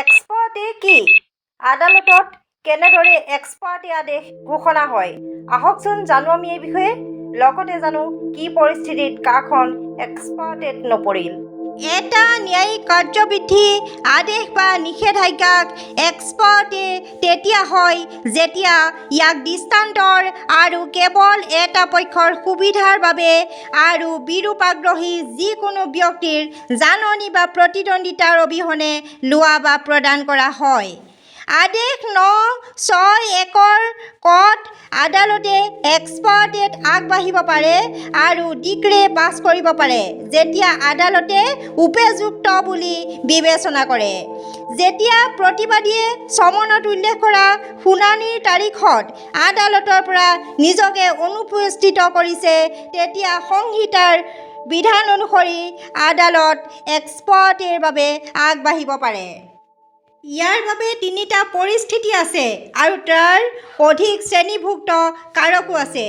এক্সপাৰ্টে কি? আদালতত কেনেদৰে এক্সপাৰ্টে আদেশ ঘোষণা হয়? আহকচোন জানো আমি এই বিষয়ে। লগতে জানো কি পৰিস্থিতিত কাখন এক্সপাৰ্টেত নপৰিল। এটা ন্যায়িক কাৰ্যবিধি আদেশ বা নিষেধাজ্ঞাক এক্সপাৰ্টে তেতিয়া হয় যেতিয়া ইয়াক দৃষ্টান্তৰ আৰু কেৱল এটা পক্ষৰ সুবিধাৰ বাবে আৰু বিৰূপাগ্ৰহী যিকোনো ব্যক্তিৰ জাননী বা প্ৰতিদ্বন্দ্বিতাৰ অবিহনে লোৱা বা প্ৰদান কৰা হয়। আদেশ 961ৰ কত আদালতে এক্সপাৰ্টেত আগবাঢ়িব পাৰে আৰু ডিক্ৰী পাছ কৰিব পাৰে যেতিয়া আদালতে উপযুক্ত বুলি বিবেচনা কৰে। যেতিয়া প্ৰতিবাদীয়ে চমনত উল্লেখ কৰা শুনানিৰ তাৰিখত আদালতৰ পৰা নিজকে অনুপস্থিত কৰিছে, তেতিয়া সংহিতাৰ বিধান অনুসৰি আদালত এক্সপাৰ্টেৰ বাবে আগবাঢ়িব পাৰে। ইয়াৰ বাবে তিনিটা পৰিস্থিতি আছে আৰু তাৰ অধিক শ্ৰেণীভুক্ত কাৰকো আছে।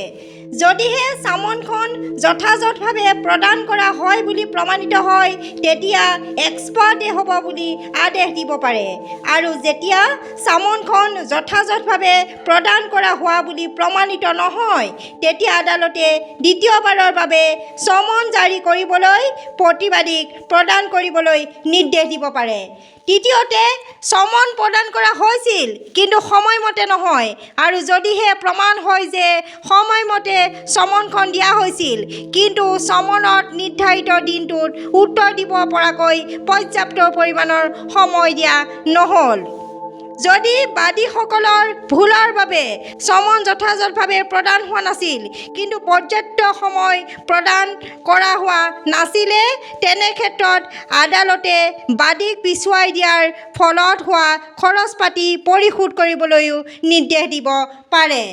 যদিহে চামনখন যথাযথভাৱে প্ৰদান কৰা হয় বুলি প্ৰমাণিত হয়, তেতিয়া এক্সপাৰ্টে হ'ব বুলি আদেশ দিব পাৰে আৰু যেতিয়া চামনখন যথাযথভাৱে প্ৰদান কৰা হোৱা বুলি প্ৰমাণিত নহয়, তেতিয়া আদালতে দ্বিতীয়বাৰৰ বাবে চমন জাৰি কৰিবলৈ প্ৰতিবাদীক প্ৰদান কৰিবলৈ নিৰ্দেশ দিব পাৰে। তৃতীয়তে, চমন প্ৰদান কৰা হৈছিল কিন্তু সময়মতে নহয় আৰু যদিহে প্ৰমাণ হয় যে সময়মতে চমনখন দিয়া হৈছিল, কিন্তু চমনত নিৰ্ধাৰিত দিনটোত উত্তৰ দিব পৰাকৈ পৰ্যাপ্ত পৰিমাণৰ সময় দিয়া নহ'ল। যদি বাদীসকলৰ ভুলৰ বাবে চমন যথাযথভাৱে প্ৰদান হোৱা নাছিল, কিন্তু পৰ্যাপ্ত সময় প্ৰদান কৰা হোৱা নাছিলে, তেনে ক্ষেত্ৰত আদালতে বাদীক পিছুৱাই দিয়াৰ ফলত হোৱা খৰচ-পাতি পৰিশোধ কৰিবলৈও নিৰ্দেশ দিব পাৰে।